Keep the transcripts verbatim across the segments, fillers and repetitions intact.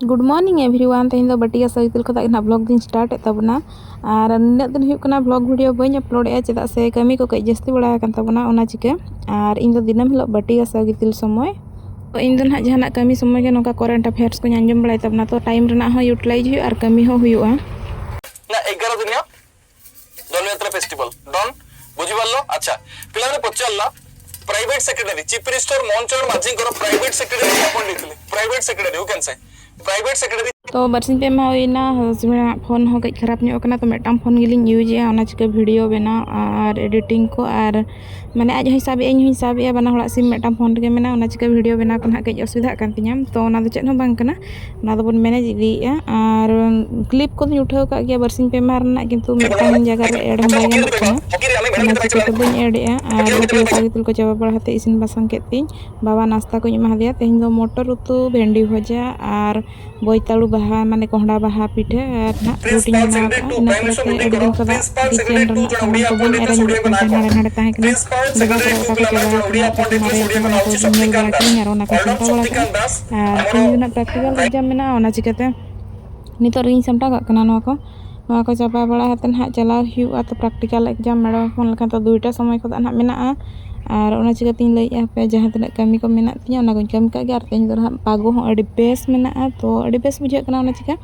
Good morning everyone. ᱛᱮᱦᱮᱧ ᱫᱚ ᱵᱟᱹᱴᱤ ᱜᱟᱥᱟᱣ ᱜᱤᱛᱤᱞ ᱠᱷᱚᱱᱟᱜ ᱜᱮ ᱱᱟᱦᱟᱜ vlog ᱫᱚᱧ start ᱮᱫ ᱛᱟᱵᱚᱱᱟ᱾ ᱟᱨ ᱱᱤᱱᱟᱹᱜ ᱫᱤᱱ ᱦᱩᱭᱩᱜ ᱠᱟᱱᱟ vlog video ᱵᱟᱹᱧ upload ᱮᱫᱼᱟ, ᱪᱮᱫᱟᱜ ᱥᱮ ᱠᱟᱹᱢᱤ ᱠᱚ ᱠᱟᱹᱡ ᱡᱟᱹᱥᱛᱤ ᱵᱟᱲᱟ ᱟᱠᱟᱱ ᱛᱟᱵᱚᱱᱟ, ᱚᱱᱟ ᱪᱤᱠᱟᱹ᱾ ᱟᱨ ᱤᱧ ᱫᱚ ᱫᱤᱱᱟᱹᱢ ᱦᱤᱞᱳᱜ ᱵᱟᱹᱴᱤ ᱜᱟᱥᱟᱣ ᱜᱤᱛᱤᱞ ᱥᱚᱢᱚᱭ, ᱛᱚ ᱤᱧ ᱫᱚ ᱱᱟᱦᱟᱜ ᱡᱟᱦᱟᱱᱟᱜ ᱠᱟᱹᱢᱤ ᱥᱚᱢᱚᱭ ᱜᱮ ᱱᱚᱝᱠᱟ current affairs ᱠᱚᱧ ᱟᱸᱡᱚᱢ ᱵᱟᱲᱟᱭ ᱛᱟᱵᱚᱱᱟ, ᱛᱚ time ᱨᱮᱱᱟᱜ ᱦᱚᱸ utilize ᱦᱩᱭᱩᱜᱼᱟ ᱟᱨ ᱠᱟᱹᱢᱤ ᱦᱚᱸ ᱦᱩᱭᱩᱜᱼᱟ᱾ না, এগারো দিনিয়া ধনুযাত্রা ফেস্টিভাল। ডন, বুঝিপারল? আচ্ছা, পিলারে পচারলা, private secretary, chief minister Mohan Charan ମାଝୀଙ୍କର ପ୍ରାଇଭେଟ ସେକ୍ରେଟାରୀ କିଏ ଆପଣ ଦେଇଥିଲେ? Private secretary, who can say? Private secretary. ᱛᱚ ᱵᱟᱨᱥᱤᱧ ᱯᱮ ᱢᱟᱦᱟ ᱦᱩᱭᱱᱟ, husband ᱟᱜ ᱯᱷᱳᱱ ᱦᱚᱸ ᱠᱟᱹᱡ ᱠᱷᱟᱨᱟᱯ ᱧᱚᱜ ᱠᱟᱱᱟ, ᱛᱚ ᱢᱤᱫᱴᱟᱝ ᱯᱷᱳᱱ ᱜᱮᱞᱤᱧ ᱤᱭᱩᱡᱽ ᱮᱜᱼᱟ, ᱚᱱᱟ ᱪᱤᱠᱟᱹ ᱵᱷᱤᱰᱤᱭᱳ ᱵᱮᱱᱟᱣ ᱟᱨ ᱮᱰᱤᱴᱤᱝ ᱠᱚ, ᱟᱨ ᱢᱟᱱᱮ ᱟᱡ ᱦᱚᱸᱭ ᱥᱟᱵ ᱮᱜᱼᱟ, ᱤᱧ ᱦᱚᱸᱧ ᱥᱟᱵ ᱮᱜᱼᱟ, ᱵᱟᱱᱟ ᱦᱚᱲᱟᱜ ᱥᱤᱢ ᱢᱤᱫᱴᱟᱝ ᱯᱷᱳᱱ ᱨᱮᱜᱮ ᱢᱮᱱᱟᱜᱼᱟ, ᱚᱱᱟ ᱪᱤᱠᱟᱹ ᱵᱷᱤᱰᱤᱭᱳ ᱵᱮᱱᱟᱣ ᱠᱚ ᱱᱟᱦᱟᱜ ᱠᱟᱹᱡ ᱚᱥᱩᱵᱤᱫᱷᱟᱜ ᱠᱟᱱ ᱛᱤᱧᱟᱹ᱾ ᱛᱚ ᱚᱱᱟ ᱫᱚ ᱪᱮᱫ ᱦᱚᱸ ᱵᱟᱝ ᱠᱟᱱᱟ, ᱚᱱᱟ ᱫᱚᱵᱚᱱ ᱢᱮᱱᱮᱡᱽ ᱤᱫᱤᱭᱮᱜᱼᱟ᱾ ᱟᱨ ᱠᱞᱤᱯ ᱠᱚᱫᱚᱧ ᱩᱴᱷᱟᱹᱣ ᱟᱠᱟᱫ ᱜᱮᱭᱟ ᱵᱟᱨᱥᱤᱧ ᱯᱮ ᱢᱟᱦᱟ ᱨᱮᱱᱟᱜ, ᱠᱤᱱᱛᱩ ᱢᱤᱫᱴᱟᱝ ᱡᱟᱭᱜᱟ ᱨᱮ ᱮᱰ ᱦᱚᱸ ᱵᱟᱭ ᱜᱟᱱᱚᱜ ᱠᱟᱱᱟ, ᱚᱱᱟ ᱪᱤᱠᱟᱹᱛᱮ ᱵᱟᱹᱧ ᱮᱰ ᱮᱜᱼᱟ᱾ ᱟᱨ ᱵᱟᱹᱴᱤ ᱜᱟᱥᱟᱣ ᱜᱤᱛᱤᱞ ᱠᱚ ᱪᱟᱵᱟ ᱵᱟᱲᱟ ᱠᱟᱛᱮ ᱤᱥᱤᱱ ᱵᱟᱥᱟᱝ ᱠᱮᱫ ᱛᱤᱧ, ᱵᱟᱵᱟ ᱱᱟᱥᱛᱟ ᱠᱚᱧ ᱮᱢᱟ ᱫᱮᱭᱟ᱾ ᱛᱮᱦᱮᱧ ᱫᱚ ᱢᱚᱴᱚᱨ ᱩᱛᱩ, ᱵᱷᱮᱱᱰᱤ ᱵᱷᱚᱡᱟ ᱟᱨ ᱵᱳᱭᱛᱟᱲᱩ ᱵᱟᱦᱟ, ᱢᱟᱱᱮ ᱠᱚᱦᱰᱟ ᱵᱟᱦᱟ ᱯᱤᱴᱷᱟᱹ ᱟᱨ ᱱᱟᱦᱟᱜ ᱨᱩᱴᱤᱧ ᱵᱮᱱᱟᱣ ᱟᱠᱟᱫᱼᱟ᱾ ᱤᱱᱟᱹ ᱯᱚᱨᱮᱛᱮ ᱟᱹᱰᱤ ᱫᱤᱱ ᱠᱷᱚᱱᱟᱜ ᱠᱤᱪᱮᱱ ᱨᱮᱱᱟᱜ ᱥᱟᱢᱟᱱ ᱠᱚ ᱵᱟᱹᱧ ᱮᱨᱮᱧ ᱞᱮᱫ ᱛᱟᱦᱮᱸ ᱠᱟᱱᱟ᱾ ᱫᱟᱠᱟ ᱠᱚᱨᱮ ᱚᱠᱟ ᱠᱚ ᱪᱟᱵᱟ ᱟᱠᱟᱱᱟ, ᱟᱨ ᱚᱱᱟ ᱠᱚ ᱧᱮᱞ ᱵᱟᱲᱟ ᱠᱮᱫᱟᱹᱧ ᱟᱨ ᱚᱱᱟ ᱠᱚ ᱥᱟᱢᱴᱟᱣ ᱵᱟᱲᱟ ᱠᱮᱫᱼᱟ᱾ ᱟᱨ ᱛᱮᱦᱮᱧ ᱫᱚ ᱱᱟᱦᱟᱜ practical exam ᱢᱮᱱᱟᱜᱼᱟ, ᱚᱱᱟ ᱪᱤᱠᱟᱹᱛᱮ ᱱᱤᱛᱚᱜ ᱨᱮᱜᱮᱧ ᱥᱟᱢᱴᱟᱣ ᱠᱟᱜ ᱠᱟᱱᱟ ᱱᱚᱣᱟ ᱠᱚ᱾ ᱱᱚᱣᱟ ᱠᱚ ᱪᱟᱵᱟ ᱵᱟᱲᱟ ᱠᱟᱛᱮ ᱱᱟᱦᱟᱜ ᱪᱟᱞᱟᱣ ᱦᱩᱭᱩᱜᱼᱟ᱾ ᱛᱚ practical exam ᱢᱮᱰᱟᱢ ᱯᱷᱳᱱ ᱞᱮᱠᱷᱟᱱ ᱛᱚ ᱫᱩᱭᱴᱟ ᱥᱚᱢᱚᱭ ᱠᱷᱚᱱᱟᱜ ᱱᱟᱦᱟᱜ ᱢᱮᱱᱟᱜᱼᱟ᱾ ᱟᱨ ᱚᱱᱟ ᱪᱤᱠᱟᱹᱛᱤᱧ ᱞᱟᱹᱭᱮᱫᱼᱟ, ᱦᱟᱯᱮ ᱡᱟᱦᱟᱸ ᱛᱤᱱᱟᱹᱜ ᱠᱟᱹᱢᱤ ᱠᱚ ᱢᱮᱱᱟᱜ ᱛᱤᱧᱟᱹ, ᱚᱱᱟ ᱠᱚᱧ ᱠᱟᱹᱢᱤ ᱠᱟᱜ ᱜᱮ᱾ ᱟᱨ ᱛᱮᱦᱮᱧ ᱫᱚ ᱱᱟᱦᱟᱜ ᱯᱟᱜᱚ ᱦᱚᱸ ᱟᱹᱰᱤ ᱵᱮᱥ ᱢᱮᱱᱟᱜᱼᱟ, ᱛᱚ ᱟᱹᱰᱤ ᱵᱮᱥ ᱵᱩᱡᱷᱟᱹᱜ ᱠᱟᱱᱟ ᱚᱱᱟ ᱪᱤᱠᱟᱹ᱾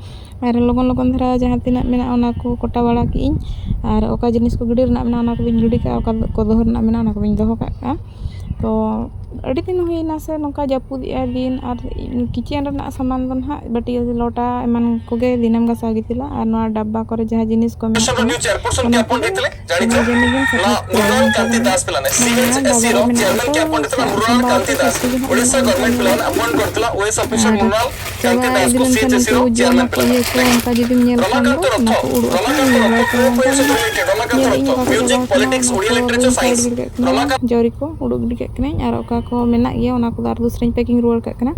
ᱟᱨ ᱞᱚᱜᱚᱱ ᱞᱚᱜᱚᱱ ᱫᱷᱟᱨᱟ ᱡᱟᱦᱟᱸ ᱛᱤᱱᱟᱹᱜ ᱢᱮᱱᱟᱜᱼᱟ, ᱚᱱᱟ ᱠᱚ ᱠᱚᱴᱟ ᱵᱟᱲᱟ ᱠᱮᱫᱟᱹᱧ᱾ ᱟᱨ ᱚᱠᱟ ᱡᱤᱱᱤᱥ ᱠᱚ ᱜᱤᱰᱤ ᱨᱮᱱᱟᱜ ᱢᱮᱱᱟᱜᱼᱟ, ᱚᱱᱟ ᱠᱚᱫᱚᱧ ᱜᱤᱰᱤ ᱠᱟᱜᱼᱟ, ᱚᱠᱟ ᱠᱚ ᱫᱚᱦᱚ ᱨᱮᱱᱟᱜ ᱢᱮᱱᱟᱜᱼᱟ, ᱚᱱᱟ ᱠᱚᱫᱚᱧ ᱫᱚᱦᱚ ᱠᱟᱜ ᱠᱟᱜᱼᱟ᱾ ᱛᱚ ᱟᱹᱰᱤ ᱫᱤᱱ ᱦᱩᱭᱱᱟ ᱥᱮ ᱱᱚᱝᱠᱟ ᱡᱟᱹᱯᱩᱫ ᱮᱜᱼᱟᱭ ᱫᱤᱱ, ᱟᱨ kitchen ᱨᱮᱱᱟᱜ ᱥᱟᱢᱟᱱ ᱫᱚ ᱱᱟᱦᱟᱜ ᱵᱟᱹᱴᱤ ᱞᱚᱴᱟ ᱮᱢᱟᱱ ᱠᱚᱜᱮ ᱫᱤᱱᱟᱹᱢ ᱜᱟᱥᱟᱣ ᱜᱤᱛᱤᱞᱟ᱾ ᱟᱨ ᱱᱚᱣᱟ ᱰᱟᱵᱵᱟ ᱠᱚᱨᱮ ᱡᱟᱦᱟᱸ ᱡᱤᱱᱤᱥ ᱠᱚ ᱢᱮᱱᱟᱜᱼᱟ, ᱚᱱᱟ ᱠᱚᱫᱚ ᱥᱚᱢᱚᱭ ᱡᱟᱹᱱᱤᱡ ᱜᱮᱢ ᱥᱟᱯᱷᱟ ᱥᱩᱛᱨᱟᱹᱭᱟ᱾ ᱚᱱᱠᱟ ᱫᱚ ᱱᱟᱦᱟᱜ ᱰᱟᱵᱵᱟ ᱨᱮ ᱢᱮᱱᱟᱜᱼᱟ, ᱛᱚ ᱥᱟᱢᱵᱟᱣ ᱠᱚ ᱥᱟᱹᱛᱤ ᱜᱮ ᱱᱟᱦᱟᱜ ᱢᱮᱱᱟᱜᱼᱟ, ᱚᱱᱟ ᱠᱚ ᱧᱮᱞᱚᱜ ᱠᱟᱱᱟ᱾ ᱟᱨ ᱪᱟᱵᱟ ᱤᱫᱤ ᱞᱮᱱᱠᱷᱟᱱ ᱩᱱᱠᱩ ᱡᱚᱢᱟᱜ ᱠᱚ ᱤᱭᱟᱹ ᱠᱚ ᱚᱱᱠᱟ ᱡᱩᱫᱤᱢ ᱧᱮᱞ ᱠᱷᱟᱱ ᱫᱚ ᱚᱱᱟ ᱠᱚ ᱩᱰᱩᱠ ᱟᱠᱟᱱᱟ, ᱧᱮᱞ ᱵᱟᱲᱟᱭ ᱠᱚ ᱚᱱᱠᱟ ᱫᱚ ᱱᱟᱦᱟᱜ ᱧᱮᱞ ᱤᱧ ᱚᱠᱟ ᱠᱚ ᱪᱟᱵᱟ ᱟᱠᱟᱱᱟ, ᱚᱱᱟ ᱠᱚ ᱨᱤᱧ side ᱜᱤᱰᱤ ᱠᱟᱜ ᱠᱟᱱᱟ᱾ ᱡᱟᱹᱨᱤ ᱠᱚ ᱩᱰᱩᱠ ᱜᱤᱰᱤ ᱠᱟᱜ ᱠᱟᱹᱱᱟᱹᱧ, ᱟᱨ ᱚᱠᱟ ᱠᱚ ᱢᱮᱱᱟᱜ ᱜᱮᱭᱟ ᱚᱱᱟ ᱠᱚᱫᱚ ᱟᱨ ᱫᱚᱥᱨᱟᱧ packing ᱨᱩᱣᱟᱹᱲ ᱠᱟᱜ ᱠᱟᱱᱟ᱾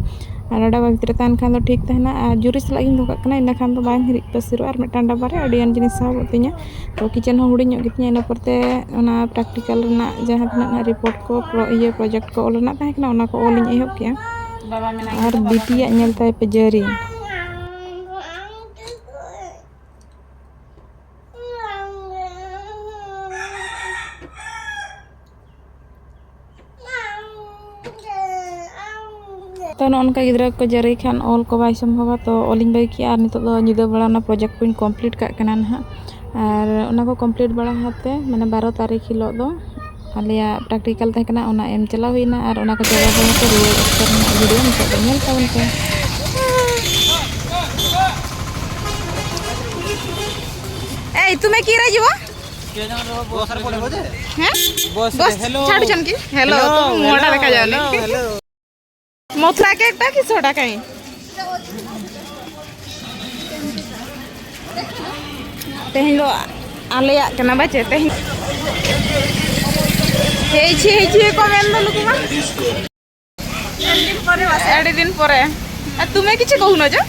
ᱟᱨ ᱰᱟᱵᱟ ᱵᱷᱤᱛᱨᱤ ᱨᱮ ᱛᱟᱦᱮᱱ ᱠᱷᱟᱱ ᱫᱚ ᱴᱷᱤᱠ ᱛᱟᱦᱮᱱᱟ, ᱟᱨ ᱡᱩᱨᱤ ᱥᱟᱞᱟᱜ ᱜᱤᱧ ᱫᱚᱦᱚ ᱠᱟᱜ ᱠᱟᱱᱟ, ᱤᱱᱟᱹ ᱠᱷᱟᱱ ᱫᱚ ᱵᱟᱝ ᱦᱤᱨᱤᱡ ᱯᱟᱹᱥᱤᱨᱚᱜᱼᱟ, ᱟᱨ ᱢᱤᱫᱴᱟᱝ ᱰᱟᱵᱟ ᱨᱮ ᱟᱹᱰᱤᱜᱟᱱ ᱡᱤᱱᱤᱥ ᱥᱟᱦᱚᱵᱚᱜ ᱛᱤᱧᱟ᱾ ᱛᱚ kitchen ᱦᱚᱸ ᱦᱩᱰᱤᱧ ᱧᱚᱜ ᱜᱮᱛᱤᱧᱟ, ᱤᱱᱟᱹ ᱯᱚᱨᱛᱮ ᱚᱱᱟ practical ᱨᱮᱱᱟᱜ ᱡᱟᱦᱟᱸ ᱛᱤᱱᱟᱹᱜ ᱱᱟᱦᱟᱜ report ᱠᱚ ᱯᱨᱚ-, ᱤᱭᱟᱹ project ᱠᱚ ᱚᱞ ᱨᱮᱱᱟᱜ ᱛᱟᱦᱮᱸ ᱠᱟᱱᱟ, ᱚᱱᱟ ᱠᱚ ᱚᱞᱤᱧ ᱮᱦᱚᱵ ᱠᱮᱜᱼᱟ᱾ ᱟᱨ ᱵᱤᱴᱤᱭᱟᱜ ᱧᱮᱞ ᱛᱟᱭ ᱯᱮ ᱡᱟᱹᱨᱤ, ᱚᱱᱮ ᱚᱱᱠᱟ ᱜᱤᱫᱽᱨᱟᱹ ᱠᱚ ᱡᱟᱹᱨᱤ ᱠᱷᱟᱱ ᱚᱞ ᱠᱚ ᱵᱟᱭ ᱥᱚᱢᱵᱷᱚᱵᱟ, ᱛᱚ ᱚᱞᱤᱧ ᱵᱟᱹᱜᱤ ᱠᱮᱜᱼᱟ᱾ ᱟᱨ ᱱᱤᱛᱚᱜ ᱫᱚ ᱧᱤᱫᱟᱹ ᱵᱮᱲᱟ ᱚᱱᱟ ᱯᱨᱚᱡᱮᱠᱴ ᱠᱚᱧ ᱠᱚᱢᱯᱞᱤᱴ ᱠᱟᱜ ᱠᱟᱱᱟ ᱱᱟᱦᱟᱜ᱾ ᱟᱨ ᱚᱱᱟ ᱠᱚ ᱠᱚᱢᱯᱞᱤᱴ ᱵᱟᱲᱟ ᱠᱟᱛᱮ, ᱢᱟᱱᱮ, ᱵᱟᱨᱚ ᱛᱟᱹᱨᱤᱠᱷ ᱦᱤᱞᱳᱜ ᱫᱚ ᱟᱞᱮᱭᱟᱜ ᱯᱨᱮᱠᱴᱤᱠᱮᱞ ᱛᱟᱦᱮᱸ ᱠᱟᱱᱟ, ᱚᱱᱟ ᱮᱢ ᱪᱟᱞᱟᱣ ᱦᱩᱭᱱᱟ᱾ ᱟᱨ ᱚᱱᱟ ᱠᱚ ᱪᱟᱵᱟ ᱵᱟᱲᱟ ᱠᱟᱛᱮ ᱨᱩᱣᱟᱹᱲ ᱚᱠᱛᱚ ᱨᱮᱱᱟᱜ ᱵᱷᱤᱰᱤᱭᱳ ᱱᱤᱛᱚᱜ ᱫᱚ ᱧᱮᱞ ᱛᱟᱵᱚᱱ ᱯᱮ᱾ এই, তুমি কি রাজিব? হ্যাঁ? বস ছাড়ুছন কি? হ্যালো, তুমি মোটা দেখা যাওনি। ᱢᱚᱛᱷᱩᱨᱟ ᱠᱮᱠ ᱴᱟ ᱠᱤ ᱥᱚ ᱴᱟᱠᱟ ᱜᱮ? ᱛᱮᱦᱮᱧ ᱫᱚ ᱟᱞᱮᱭᱟᱜ ᱠᱟᱱᱟ ᱵᱟᱪᱮ? ᱛᱮᱦᱮᱧ ᱦᱮᱡ ᱪᱷᱤ, ᱦᱮᱡ ᱪᱷᱤ ᱠᱚ ᱢᱮᱱ ᱫᱚ ᱱᱩᱠᱩ ᱢᱟ᱾ ᱟᱹᱰᱤ ᱫᱤᱱ ᱯᱚᱨᱮ᱾ ᱟᱨ ᱛᱩᱢᱮ ᱠᱤᱪᱷᱩ ᱠᱚᱦᱩᱱᱟ ᱡᱟ?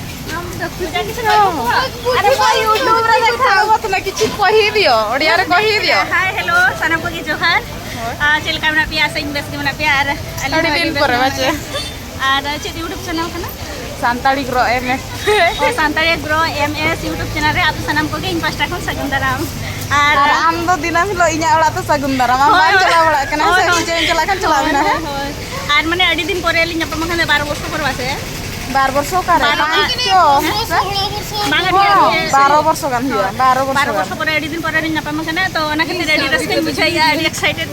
ᱟᱨᱮ ᱵᱷᱟᱭ, YouTube ᱨᱮ ᱫᱮᱠᱷᱟᱣ᱾ ᱛᱩᱢᱮ ᱠᱤᱪᱷᱩ ᱠᱚᱦᱤ ᱫᱤᱭᱚ, ᱳᱰᱤᱭᱟ ᱨᱮ ᱠᱚᱦᱤ ᱫᱤᱭᱚ᱾ ᱦᱟᱭ, ᱦᱮᱞᱳ, ᱥᱟᱱᱟᱢ ᱠᱚᱜᱮ ᱡᱚᱦᱟᱨ᱾ ᱦᱳᱭ᱾ ᱟᱨ ᱪᱮᱫ ᱞᱮᱠᱟ ᱢᱮᱱᱟᱜ ᱯᱮᱭᱟ? ᱟᱥᱟᱧ ᱵᱮᱥ ᱜᱮ ᱢᱮᱱᱟᱜ ᱯᱮᱭᱟ᱾ ᱟᱨ ᱟᱹᱞᱤᱧ ᱟᱹᱰᱤ ᱦᱚᱸ ᱫᱤᱱ ᱵᱮᱥ ᱯᱚᱨᱮ ᱜᱮ ᱢᱮᱱᱟᱜ ᱵᱟᱪᱮ᱾ ᱞᱤᱧᱟ᱾ ᱟᱨ ᱪᱮᱫ YouTube ᱪᱮᱱᱮᱞ ᱠᱟᱱᱟ? Santali grow M S. ᱚ, Santali grow M S YouTube channel ᱨᱮ ᱟᱯᱮ ᱥᱟᱱᱟᱢ ᱠᱚᱜᱮ ᱤᱧ ᱯᱟᱦᱴᱟ ᱠᱷᱚᱱ ᱥᱟᱹᱜᱩᱱ ᱫᱟᱨᱟᱢ᱾ ᱟᱨ ᱟᱨ ᱟᱢ ᱫᱚ ᱫᱤᱱᱟᱹᱢ ᱦᱤᱞᱳᱜ ᱤᱧᱟᱹᱜ ᱚᱲᱟᱜ ᱛᱮ ᱥᱟᱹᱜᱩᱱ ᱫᱟᱨᱟᱢ᱾ ᱟᱢ ᱦᱳᱭ, ᱵᱟᱢ ᱦᱳᱭ᱾ ᱪᱟᱞᱟᱣ ᱵᱟᱲᱟᱜ ᱠᱟᱱᱟ, ᱦᱳᱭ, ᱥᱮ ᱦᱳᱭ᱾ ᱤᱧ ᱪᱮᱫ ᱤᱧ ᱪᱟᱞᱟᱜ ᱠᱷᱟᱱ ᱪᱟᱞᱟᱜ ᱦᱳᱭ, ᱢᱮ ᱱᱟᱦᱟᱜ, ᱦᱳᱭ, ᱦᱮᱸ? ᱦᱳᱭ᱾ ᱟᱨ ᱢᱟᱱᱮ ᱟᱹᱰᱤ ᱫᱤᱱ ᱯᱚᱨᱮ ᱞᱤᱧ ᱧᱟᱯᱟᱢ ᱠᱟᱱᱟ, ᱵᱟᱨ ᱵᱚᱪᱷᱚᱨ ᱯᱚᱨ ᱵᱟᱥᱮ? ᱵᱟᱨ ᱵᱚᱪᱷᱚᱨ ᱚᱠᱟᱨᱮ? ᱵᱟᱨᱚ ᱵᱟᱝ ᱪᱚ, ᱦᱮᱸ? ᱵᱟᱝ ᱟᱹᱰᱤ ᱦᱚᱸ, ᱟᱹᱰᱤ ᱵᱟᱨᱚ ᱵᱚᱪᱷᱚᱨ ᱜᱟᱱ ᱦᱩᱭᱩᱜᱼᱟ, ᱦᱳᱭ᱾ ᱵᱟᱨᱚ ᱵᱚᱪᱷᱚᱨ ᱵᱟᱨᱚ ᱜᱟᱱ᱾ ᱵᱚᱪᱷᱚᱨ ᱯᱚᱨᱮ ᱟᱹᱰᱤ ᱫᱤᱱ ᱯᱚᱨᱮ ᱞᱤᱧ ᱧᱟᱯᱟᱢ ᱠᱟᱱᱟ, ᱛᱚ ᱚᱱᱟ ᱠᱷᱟᱹᱛᱤᱨ ᱟᱹᱰᱤ ᱨᱟᱹᱥᱠᱟᱹᱧ ᱵᱩᱡᱷᱟᱹᱣᱮᱫᱼᱟ, ᱟᱹᱰᱤ excited᱾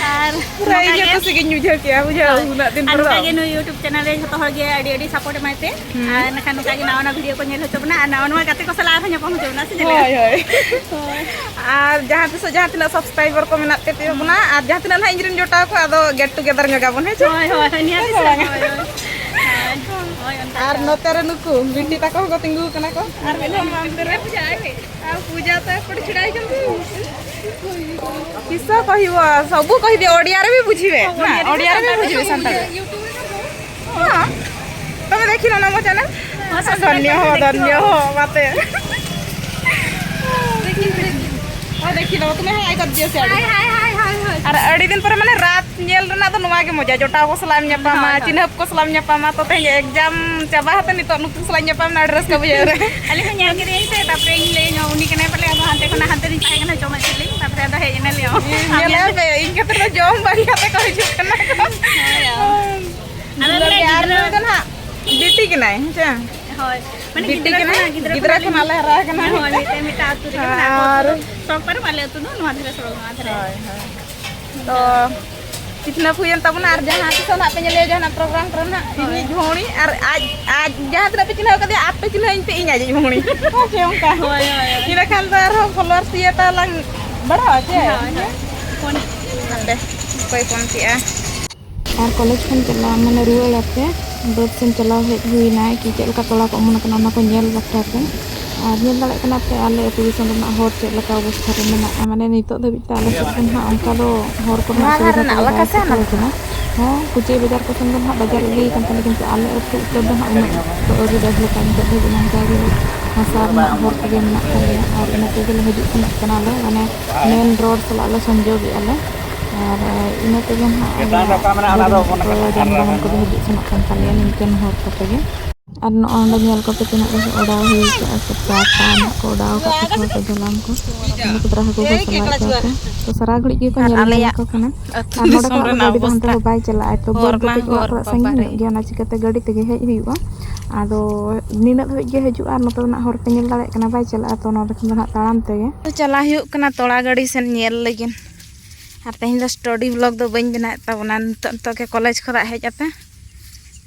ᱟᱨ ᱯᱩᱨᱟᱹ ᱱᱚᱝᱠᱟ ᱤᱧ ᱜᱮ ᱦᱚᱸ ᱠᱩᱥᱤ ᱜᱤᱧ ᱵᱩᱡᱷᱟᱹᱣ ᱠᱮᱜᱼᱟ, ᱵᱩᱡᱷᱟᱹᱣ, ᱦᱳᱭ᱾ ᱩᱱᱟᱹᱜ ᱫᱤᱱ ᱟᱨ ᱯᱚᱨᱮ ᱱᱚᱝᱠᱟ ᱫᱚ᱾ ᱜᱮ ᱱᱩᱭ YouTube ᱪᱮᱱᱮᱞ ᱨᱮ ᱡᱷᱚᱛᱚ ᱦᱚᱲ ᱜᱮ ᱟᱹᱰᱤ ᱟᱹᱰᱤ support ᱮᱢᱟᱭ ᱯᱮ᱾ ᱦᱩᱸ᱾ ᱟᱨ ᱮᱱᱠᱷᱟᱱ ᱱᱚᱝᱠᱟ ᱜᱮ ᱱᱟᱣᱟ ᱱᱟᱣᱟ ᱵᱷᱤᱰᱤᱭᱳ ᱠᱚ ᱧᱮᱞ ᱦᱚᱪᱚ ᱵᱚᱱᱟ ᱟᱨ ᱱᱟᱣᱟ ᱱᱟᱣᱟ ᱜᱟᱛᱮ ᱠᱚ ᱥᱟᱞᱟᱜ ᱟᱨᱦᱚᱸ ᱧᱟᱯᱟᱢ ᱦᱚᱪᱚ ᱵᱚᱱᱟ, ᱥᱮ ᱪᱮᱫ ᱞᱮᱠᱟ? ᱦᱳᱭ, ᱦᱳᱭ᱾ ᱦᱳᱭ᱾ ᱟᱨ ᱡᱟᱦᱟᱸ ᱛᱤᱥᱚᱜ ᱡᱟᱦᱟᱸ ᱛᱤᱱᱟᱹᱜ subscriber ᱠᱚ ᱢᱮᱱᱟᱜ ᱯᱮ ᱛᱟᱵᱚᱱᱟ ᱟᱨ ᱡᱟᱦᱟᱸ ᱛᱤᱱᱟᱹᱜ ᱱᱟᱦᱟᱜ ᱤᱧ ᱨᱮᱱ ᱡᱚᱴᱟᱣ ᱠᱚ, ᱟᱫᱚ get together ᱧᱚᱜ ᱟᱵᱚᱱ, ᱦᱮᱸ ᱪᱮ? ᱦᱳᱭ, ᱦᱳᱭ, ᱦᱳᱭ, ᱱᱤᱦᱟᱹᱛ ᱦᱮᱸ ᱥᱮ ᱥᱮ, ᱵᱟᱝᱟ? ᱦᱳᱭ, ᱦᱳᱭ᱾ ᱦᱳᱭ, ᱦᱳᱭ, ᱚᱱᱠᱟ ᱟᱨ ᱜᱮ᱾ ᱱᱚᱛᱮ ᱨᱮ ᱱᱩᱠᱩ ᱵᱤᱴᱤ ᱛᱟᱠᱚ ᱦᱚᱸᱠᱚ ᱛᱤᱸᱜᱩ ᱟᱠᱟᱱᱟ ᱠᱚ᱾ ᱟᱨ ᱢᱤᱫ ᱦᱚᱲ ᱢᱟ ᱚᱱᱛᱮ ᱨᱮ᱾ ᱟᱨ ᱯᱩᱡᱟ ᱛᱚ ᱮᱯᱚᱴ ᱪᱷᱤᱲᱟᱭ ᱠᱟᱱ ᱛᱟᱵᱚᱱᱟ᱾ ᱠᱤᱥᱟ ᱠᱚ ᱦᱩᱭᱩᱜᱼᱟ, ᱥᱚᱵᱩ ᱠᱚ ᱦᱩᱭᱩᱜᱼᱟ, ᱳᱰᱤᱭᱟ ᱨᱮ ᱵᱤ ᱵᱩᱡᱷᱤᱵᱮ᱾ ᱦᱮᱸ, ᱳᱰᱤᱭᱟ ᱨᱮ ᱵᱤ ᱵᱩᱡᱷᱤᱵᱮ, ᱥᱟᱱᱛᱟᱲ ᱨᱮ᱾ YouTube ᱨᱮ ᱠᱟᱱᱟ᱾ ᱦᱮᱸ᱾ ᱛᱚᱵᱮ ᱫᱮᱠᱷᱤᱱ ᱚᱱᱟ ᱢᱚᱡᱟ ᱱᱟ᱾ ᱦᱮᱸ, subscribe ᱫᱷᱚᱱᱭᱚ ᱦᱚ, ᱠᱟᱛᱮ ᱫᱷᱚᱱᱭᱚ ᱫᱮᱠᱷᱚ᱾ ᱦᱚ, ᱵᱟᱛᱮ᱾ ᱫᱮᱠᱷᱤᱱ, ᱫᱮᱠᱷᱤᱱ᱾ ᱦᱚ, ᱫᱮᱠᱷᱤᱱ, ᱛᱩᱢᱮ ᱦᱟᱭ ᱠᱟᱨ ᱫᱤᱭᱟ ᱥᱮ ᱟᱹᱰᱤ᱾ ᱦᱟᱭ, ᱦᱟᱭ, ᱦᱟᱭ, ᱦᱟᱭ, ᱦᱟᱭ᱾ ᱟᱨ ᱟᱹᱰᱤ ᱫᱤᱱ ᱯᱚᱨᱮ ᱢᱟᱱᱮ ᱨᱟᱛ ᱧᱮᱞ ᱨᱮᱱᱟᱜ ᱫᱚ ᱱᱚᱣᱟ ᱜᱮ ᱢᱚᱡᱟ, ᱡᱚᱴᱟᱣ ᱠᱚ ᱥᱟᱞᱟᱜ ᱮᱢ ᱧᱟᱯᱟᱢᱟ, ᱦᱳᱭ, ᱦᱳᱭ᱾ ᱪᱤᱱᱦᱟᱹᱯ ᱠᱚ ᱥᱟᱞᱟᱜ ᱮᱢ ᱧᱟᱯᱟᱢᱟ᱾ ᱛᱚ ᱛᱮᱦᱮᱧ exam ᱪᱟᱵᱟ ᱠᱟᱛᱮ ᱱᱤᱛᱚᱜ ᱱᱩᱠᱩ ᱥᱟᱞᱟᱜ ᱤᱧ ᱧᱟᱯᱟᱢ ᱮᱱᱟ, ᱟᱹᱰᱤ ᱨᱟᱹᱥᱠᱟᱹ ᱵᱩᱡᱷᱟᱹᱜ ᱨᱮ᱾ ᱟᱹᱞᱤᱧ ᱦᱚᱸ ᱧᱮᱞ ᱠᱮᱫᱮᱭᱟᱹᱧ ᱥᱮ, ᱛᱟᱨᱯᱚᱨᱮ ᱤᱧ ᱞᱟᱹᱭ ᱧᱚᱜ ᱩᱱᱤ ᱠᱟᱱᱟᱭ ᱯᱟᱞᱮ, ᱟᱫᱚ ᱦᱟᱱᱛᱮ ᱠᱷᱚᱱᱟᱜ ᱦᱟᱱᱛᱮ ᱨᱤᱧ ᱛᱟᱦᱮᱸ ᱠᱟᱱᱟ, ᱡᱚᱢᱮᱫ ᱛᱟᱦᱮᱸᱫ ᱞᱤᱧ, ᱛᱟᱨᱯᱚᱨᱮ ᱟᱫᱚ ᱦᱮᱡ ᱮᱱᱟᱞᱤᱧ᱾ ᱧᱮᱞᱮ ᱯᱮ, ᱤᱧ ᱠᱷᱟᱹᱛᱤᱨ ᱫᱚ ᱡᱚᱢ ᱵᱟᱹᱜᱤ ᱠᱟᱛᱮ ᱠᱚ ᱦᱤᱡᱩᱜ ᱠᱟᱱᱟ ᱠᱚ᱾ ᱦᱳᱭ, ᱦᱳᱭ᱾ ᱟᱫᱚ ᱫᱩᱞᱟᱹᱲ ᱜᱮ᱾ ᱟᱨ ᱜᱤᱫᱽᱨᱟᱹ ᱱᱩᱭ ᱫᱚ ᱱᱟᱦᱟᱜ ᱵᱤᱴᱤ ᱠᱟᱱᱟᱭ, ᱦᱮᱸ ᱥᱮ? ᱦᱳᱭ, ᱢᱟᱱᱮ ᱵᱤᱴᱤ ᱜᱤᱫᱽᱨᱟᱹ ᱠᱟᱱᱟᱭ, ᱠᱷᱚᱱᱟᱜ, ᱜᱤᱫᱽᱨᱟᱹ ᱜᱤᱫᱽᱨᱟᱹ ᱠᱷᱚᱱᱟᱜ ᱠᱷᱚᱱᱟᱜ ᱞᱮ ᱦᱟᱨᱟ ᱟᱠᱟᱱᱟ᱾ ᱦᱳᱭ, ᱢᱤᱫᱴᱮᱱ, ᱢᱤᱫᱴᱮᱱ ᱟᱹᱛᱩ ᱨᱮᱜᱮ ᱢᱮᱱᱟᱜ ᱠᱚᱣᱟ᱾ ᱟᱨ ᱟᱹᱛᱩ ᱫᱚ ᱥᱚᱲᱚᱠ ᱯᱟᱨᱚᱢ, ᱟᱞᱮ ᱟᱹᱛᱩ ᱫᱚ ᱱᱚᱣᱟ ᱫᱷᱟᱨᱮ, ᱥᱚᱲᱚᱠ ᱱᱚᱣᱟ ᱫᱷᱟᱨᱮ᱾ ᱦᱳᱭ, ᱦᱳᱭ᱾ ᱛᱚ, ᱪᱤᱛᱱᱟᱹ ᱦᱩᱭᱮᱱ ᱛᱟᱵᱚᱱᱟ, ᱟᱨ ᱡᱟᱦᱟᱸ ᱛᱤᱥᱚᱜ ᱱᱟᱜ ᱯᱮ ᱧᱮᱞᱮᱭᱟ, ᱡᱟᱦᱟᱱᱟᱜ program ᱠᱚᱨᱮ ᱱᱟᱜ, ᱦᱳᱭ᱾ ᱤᱧᱤᱡ ᱵᱷᱩᱲᱤ, ᱟᱨ ᱟᱡ, ᱟᱡ ᱡᱟᱦᱟᱸ ᱛᱤᱱᱟᱹᱜ ᱯᱮ ᱪᱤᱱᱦᱟᱹᱣ ᱠᱟᱫᱮᱭᱟ, ᱟᱯᱮ ᱪᱤᱱᱦᱟᱹᱣ ᱤᱧ ᱯᱮ, ᱤᱧ ᱟᱡᱤᱡ ᱵᱷᱩᱲᱤ᱾ ᱦᱳᱭ ᱥᱮ ᱚᱱᱠᱟ? ᱦᱳᱭ, ᱦᱳᱭ, ᱦᱳᱭ᱾ ᱤᱱᱟᱹ ᱠᱷᱟᱱ ᱫᱚ ᱟᱨᱦᱚᱸ followers ᱤᱭᱟᱹ ᱛᱟᱞᱟᱝ ᱵᱟᱲᱦᱟᱣᱟ ᱪᱮ? ᱦᱳᱭ, ᱦᱳᱭ᱾ ᱯᱷᱳᱱ᱾ ᱦᱟᱯᱮ, ᱚᱠᱚᱭ ᱯᱷᱳᱱ ᱠᱮᱜᱼᱟ? ᱟᱨ ᱠᱚᱞᱮᱡᱽ ᱠᱷᱚᱱ ᱪᱟᱞᱟᱣ, ᱢᱟᱱᱮ ᱨᱩᱣᱟᱹᱲ ᱟᱛᱮ, ᱵᱟᱹᱫᱽ ᱥᱮᱱ ᱪᱟᱞᱟᱣ ᱦᱮᱡ ᱦᱩᱭᱱᱟ, ᱠᱤ ᱪᱮᱫ ᱞᱮᱠᱟ ᱛᱚᱞᱟ ᱠᱚ ᱚᱢᱚᱱ ᱟᱠᱟᱱᱟ, ᱚᱱᱟ ᱠᱚ ᱧᱮᱞ ᱵᱟᱠᱷᱨᱟ ᱛᱮ᱾ ᱟᱨ ᱧᱮᱞ ᱫᱟᱲᱮᱭᱟᱜ ᱠᱟᱱᱟ ᱯᱮ, ᱟᱞᱮ ᱟᱹᱛᱩ ᱫᱤᱥᱚᱢ ᱨᱮᱱᱟᱜ ᱦᱚᱨ ᱪᱮᱫ ᱞᱮᱠᱟ ᱚᱵᱚᱥᱛᱷᱟ ᱨᱮ ᱢᱮᱱᱟᱜᱼᱟ᱾ ᱢᱟᱱᱮ, ᱱᱤᱛᱚᱜ ᱫᱷᱟᱹᱵᱤᱡ ᱛᱮ ᱟᱞᱮ ᱥᱮᱫ ᱫᱚ ᱱᱟᱦᱟᱜ ᱚᱱᱠᱟ ᱫᱚ ᱦᱚᱨ ᱠᱚᱨᱮᱱᱟᱜ ᱱᱚᱣᱟ ᱫᱷᱟᱨᱮ ᱥᱩᱵᱤᱫᱷᱟ ᱨᱮᱱᱟᱜ ᱠᱚᱫᱚ ᱟᱞᱟᱠᱟ ᱵᱟᱭ ᱥᱮ ᱦᱟᱱᱟ ᱥᱮᱴᱮᱨ ᱫᱷᱟᱨᱮ? ᱟᱠᱟᱱᱟ᱾ ᱦᱚᱸ, ᱠᱩᱪᱟᱹᱭ ᱵᱟᱡᱟᱨ ᱠᱚ ᱥᱮᱱ ᱫᱚ ᱱᱟᱦᱟᱜ ᱵᱟᱡᱟᱨ ᱤᱫᱤ ᱟᱠᱟᱱ ᱛᱟᱞᱮ, ᱠᱤᱱᱛᱩ ᱟᱞᱮ ᱟᱹᱛᱩ ᱩᱛᱟᱹᱨ ᱫᱚ ᱱᱟᱦᱟᱜ ᱩᱱᱟᱹᱜ ᱫᱚ ᱟᱹᱣᱨᱤ developᱟ᱾ ᱱᱤᱛᱚᱜ ᱫᱷᱟᱹᱵᱤᱡ ᱱᱚᱝᱠᱟ ᱜᱮ ᱦᱟᱥᱟ ᱨᱮᱱᱟᱜ ᱦᱚᱨ ᱠᱚᱜᱮ ᱢᱮᱱᱟᱜ ᱛᱟᱞᱮᱭᱟ, ᱟᱨ ᱤᱱᱟᱹ ᱛᱮᱜᱮ ᱞᱮ ᱦᱤᱡᱩᱜ ᱥᱮᱱᱚᱜ ᱠᱟᱱᱟᱞᱮ, ᱢᱟᱱᱮ main road ᱥᱟᱞᱟᱜ ᱞᱮ ᱥᱚᱝᱡᱳᱜᱮᱜᱼᱟ ᱞᱮ᱾ ᱟᱨ ᱤᱱᱟᱹ ᱛᱮᱜᱮ ᱱᱟᱦᱟᱜ ᱜᱟᱹᱰᱤ ᱢᱚᱴᱚᱨ ᱠᱚ, ᱡᱟᱱᱵᱟᱦᱚᱱ ᱠᱚᱫᱚ ᱦᱤᱡᱩᱜ ᱥᱮᱱᱚᱜ ᱠᱟᱱ ᱛᱟᱞᱮᱭᱟ ᱱᱤᱝᱠᱟᱹᱱ ᱦᱚᱨ ᱠᱚᱛᱮ ᱜᱮ᱾ ᱟᱨ ᱱᱚᱜᱼᱚᱭ ᱱᱚᱰᱮ ᱧᱮᱞ ᱠᱚᱯᱮ, ᱛᱤᱱᱟᱹᱜ ᱰᱷᱮᱨ ᱚᱰᱟᱣ ᱦᱩᱭ ᱠᱟᱜᱼᱟ ᱠᱚ, ᱯᱟᱴᱟ ᱱᱟᱜ ᱠᱚ ᱚᱰᱟᱣ ᱠᱟᱜ ᱛᱟᱠᱚᱣᱟ ᱠᱚ ᱡᱟᱞᱟᱢ ᱠᱚ᱾ ᱟᱨ ᱱᱩᱠᱩ ᱫᱚ ᱦᱟᱹᱠᱩ ᱠᱚ ᱥᱟᱞᱟᱭᱮᱫ ᱠᱚᱣᱟ ᱠᱚ᱾ ᱛᱚ ᱥᱟᱨᱟ ᱜᱷᱟᱹᱲᱤᱡ ᱜᱮᱠᱚ ᱟᱨ ᱧᱮᱞ ᱟᱞᱮᱭᱟᱜ ᱧᱮᱞ ᱠᱚ ᱠᱟᱱᱟ᱾ ᱟᱹᱛᱩ ᱟᱨ ᱱᱚᱰᱮ ᱫᱤᱥᱚᱢ ᱠᱷᱚᱱᱟᱜ ᱫᱚ ᱨᱮᱱᱟᱜ ᱜᱟᱹᱰᱤ ᱫᱚ ᱦᱟᱱᱛᱮ ᱚᱵᱚᱥᱛᱷᱟ, ᱫᱚ ᱵᱟᱭ ᱪᱟᱞᱟᱜᱼᱟ, ᱛᱚ ᱦᱚᱨ ᱵᱟᱹᱫᱽ ᱢᱟ ᱫᱚ ᱠᱟᱹᱡ ᱦᱚᱨ, ᱚᱲᱟᱜ ᱠᱷᱚᱱᱟᱜ ᱵᱟᱵᱟ ᱥᱟᱺᱜᱤᱧ ᱨᱮ᱾ ᱧᱚᱜ ᱜᱮᱭᱟ, ᱚᱱᱟ ᱪᱤᱠᱟᱹᱛᱮ ᱜᱟᱹᱰᱤ ᱛᱮᱜᱮ ᱦᱮᱡ ᱦᱩᱭᱩᱜᱼᱟ᱾ ᱟᱫᱚ ᱱᱤᱱᱟᱹᱜ ᱫᱷᱟᱹᱵᱤᱡ ᱜᱮ ᱦᱤᱡᱩᱜᱼᱟ, ᱟᱨ ᱱᱚᱛᱮ ᱫᱚ ᱱᱟᱜ ᱦᱚᱨ ᱯᱮ ᱧᱮᱞ ᱫᱟᱲᱮᱭᱟᱜ ᱠᱟᱱᱟ, ᱵᱟᱭ ᱪᱟᱞᱟᱜᱼᱟ᱾ ᱛᱚ ᱱᱚᱰᱮ ᱠᱷᱚᱱ ᱫᱚ ᱱᱟᱜ ᱛᱟᱲᱟᱢ ᱛᱮᱜᱮ᱾ ᱛᱚ ᱪᱟᱞᱟᱜ ᱦᱩᱭᱩᱜ ᱠᱟᱱᱟ ᱛᱚᱲᱟ ᱜᱟᱹᱰᱤ ᱥᱮᱱ ᱧᱮᱞ ᱞᱟᱹᱜᱤᱫ᱾ ᱟᱨ ᱛᱮᱦᱮᱧ ᱫᱚ study vlog ᱫᱚ ᱵᱟᱹᱧ ᱵᱮᱱᱟᱣᱮᱫ ᱛᱟᱵᱚᱱᱟ᱾ ᱱᱤᱛᱚᱜ, ᱱᱤᱛᱚᱜ ᱜᱮ ᱠᱚᱞᱮᱡᱽ ᱠᱷᱚᱱᱟᱜ ᱦᱮᱡ ᱠᱟᱛᱮ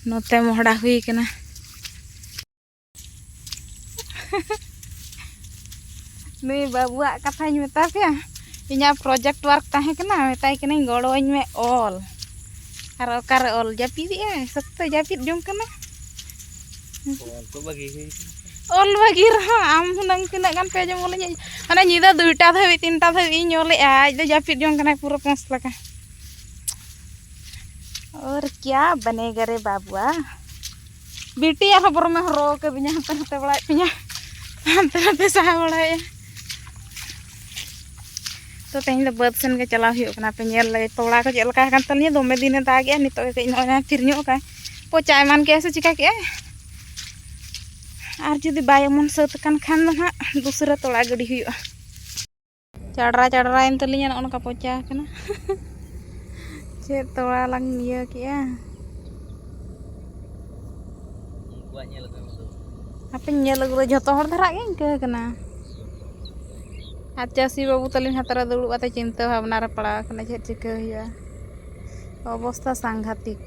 ᱱᱚᱛᱮ ᱢᱚᱦᱰᱟ ᱦᱩᱭ ᱠᱟᱱᱟ᱾ ᱱᱩᱭ ᱵᱟᱹᱵᱩᱣᱟᱜ ᱠᱟᱛᱷᱟᱧ ᱢᱮᱛᱟ ᱯᱮᱭᱟ, ᱤᱧᱟᱹᱜ project work ᱛᱟᱦᱮᱸ ᱠᱟᱱᱟ, ᱢᱮᱛᱟᱭ ᱠᱟᱹᱱᱟᱹᱧ, "ᱜᱚᱲᱚᱣᱟᱹᱧ ᱢᱮ ᱚᱞ", ᱟᱨ ᱚᱠᱟᱨᱮ ᱚᱞ ᱡᱟᱹᱯᱤᱫ ᱮᱜᱼᱟᱭ, ᱥᱚᱠᱛᱚᱭ ᱡᱟᱹᱯᱤᱫ ᱡᱚᱝ ᱠᱟᱱᱟ᱾ ᱚᱞ ᱠᱚ ᱵᱟᱹᱜᱤ ᱦᱩᱭ ᱠᱟᱱᱟ᱾ ᱚᱞ ᱵᱟᱹᱜᱤ ᱨᱮᱦᱚᱸ ᱟᱢ ᱦᱩᱱᱟᱹᱝ ᱛᱤᱱᱟᱹᱜ ᱜᱟᱱ page ᱮᱢ ᱚᱞᱟᱹᱧᱟ? ᱢᱟᱱᱮ ᱧᱤᱫᱟᱹ ᱫᱩᱭᱴᱟ ᱫᱷᱟᱹᱵᱤᱡ, ᱛᱤᱱᱴᱟ ᱫᱷᱟᱹᱵᱤᱡ ᱤᱧ ᱚᱞᱮᱜᱼᱟ, ᱟᱡ ᱫᱚ ᱡᱟᱹᱯᱤᱫ ᱡᱚᱝ ᱠᱟᱱᱟᱭ ᱯᱩᱨᱟᱹ ᱯᱚᱸᱥ ᱞᱮᱠᱟ᱾ ᱚᱨ ᱠᱭᱟ ᱵᱟᱱᱮᱜᱟ ᱨᱮ ᱵᱟᱵᱩᱣᱟ? ᱵᱤᱴᱤ ᱟᱨᱦᱚᱸ ᱵᱚᱨᱚᱢᱮ ᱦᱚᱨᱚ ᱠᱟᱹᱫᱤᱧᱟ, ᱦᱟᱱᱛᱮ ᱱᱟᱛᱮ ᱵᱟᱲᱟᱭᱮᱫ ᱛᱤᱧᱟ, ᱦᱟᱱᱛᱮ ᱱᱟᱛᱮ ᱥᱟᱦᱟ ᱵᱟᱲᱟᱭᱮᱫᱼᱟ᱾ ᱛᱚ ᱛᱮᱦᱮᱧ ᱫᱚ ᱵᱟᱹᱫᱽ ᱥᱮᱱ ᱜᱮ ᱪᱟᱞᱟᱣ ᱦᱩᱭᱩᱜ ᱠᱟᱱᱟ᱾ ᱯᱮ ᱧᱮᱞ ᱞᱮᱜᱮ ᱛᱚᱲᱟ ᱠᱚ ᱪᱮᱫ ᱞᱮᱠᱟ ᱟᱠᱟᱱ ᱛᱟᱞᱤᱧᱟ᱾ ᱫᱚᱢᱮ ᱫᱤᱱᱮ ᱫᱟᱜᱮᱜᱼᱟ, ᱱᱤᱛᱚᱜ ᱜᱮ ᱠᱟᱹᱡ ᱱᱚᱜᱼᱚᱭ ᱱᱟ ᱛᱷᱤᱨ ᱧᱚᱜ ᱠᱟᱜᱼᱟᱭ᱾ ᱯᱚᱪᱟ ᱮᱢᱟᱱ ᱠᱮᱜᱼᱟ ᱥᱮ ᱪᱤᱠᱟ ᱠᱮᱜᱼᱟᱭ? ᱟᱨ ᱡᱩᱫᱤ ᱵᱟᱭ ᱚᱢᱚᱱ ᱥᱟᱹᱛ ᱟᱠᱟᱱ ᱠᱷᱟᱱ ᱫᱚ ᱱᱟᱦᱟᱜ ᱫᱩᱥᱨᱟᱹ ᱛᱚᱲᱟ ᱜᱤᱰᱤ ᱦᱩᱭᱩᱜᱼᱟ᱾ ᱪᱟᱰᱨᱟ ᱪᱟᱰᱨᱟᱭᱮᱱ ᱛᱟᱹᱞᱤᱧᱟ, ᱱᱚᱜᱼᱚ ᱱᱚᱝᱠᱟ ᱯᱚᱪᱟ ᱟᱠᱟᱱᱟ᱾ ᱪᱮᱫ ᱛᱚᱲᱟ ᱞᱟᱝ ᱤᱭᱟᱹ ᱠᱮᱜᱼᱟ᱾ ᱩᱱᱠᱩᱣᱟᱜ ᱧᱮᱞ ᱟᱹᱜᱩ ᱢᱮ ᱫᱩ᱾ ᱦᱟᱯᱮᱧ ᱧᱮᱞ ᱟᱹᱜᱩ ᱫᱟ, ᱡᱷᱚᱛᱚ ᱦᱚᱲ ᱫᱷᱟᱨᱟ ᱜᱮ ᱤᱱᱠᱟᱹ ᱠᱟᱱᱟ᱾ ᱟᱨ ᱪᱟᱹᱥᱤ ᱵᱟᱹᱵᱩ ᱛᱟᱹᱞᱤᱧ ᱦᱟᱛᱟᱨᱟ ᱫᱩᱲᱩᱵ ᱠᱟᱛᱮ ᱪᱤᱱᱛᱟᱹ ᱵᱷᱟᱵᱽᱱᱟ ᱨᱮ ᱯᱟᱲᱟᱣ ᱟᱠᱟᱱᱟ, ᱪᱮᱫ ᱪᱤᱠᱟᱹ ᱦᱩᱭᱩᱜᱼᱟ᱾ ᱚᱵᱚᱥᱛᱷᱟ ᱥᱟᱝᱜᱷᱟᱛᱤᱠ᱾